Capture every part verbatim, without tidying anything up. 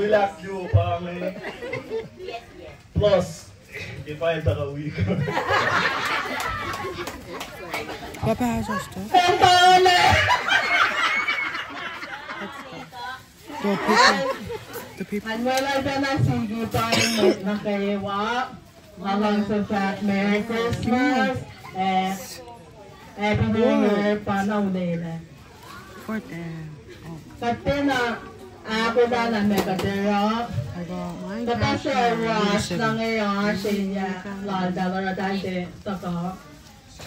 Relax you pa inge. Plus, ke file tuh ka wi. Papa has us to. The people. The people. Nga luhlahlfongi siki pa inge nuh kwewa. Nga luhngse fahk Merry Christmas, eh, Happy New Year pa na ulela. Kuht tiacna ahkolah na ma kuht oruh. Kuht oasr na inge oasr elyah laltahl oruh tahl tiac tuhkuh.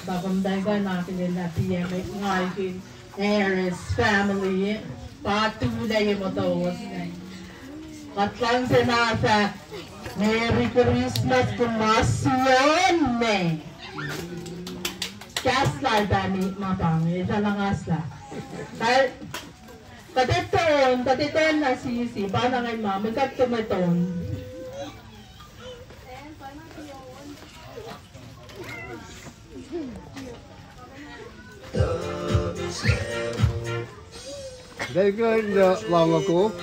Pa kom tiac kuh in akihlen lah P M nga kihn Harris family, pa tulac ye motowos inge. Kuht luhngse na fahk Merry Christmas ke ma sun me. Kahs lal pahni ma pa inge, el fah luhngaslah. Kuht etuh on, kuht etuh on na sisi, pa na ngan ma, mwe kuht tuh mwe ton. Thank you, Linda Langaku.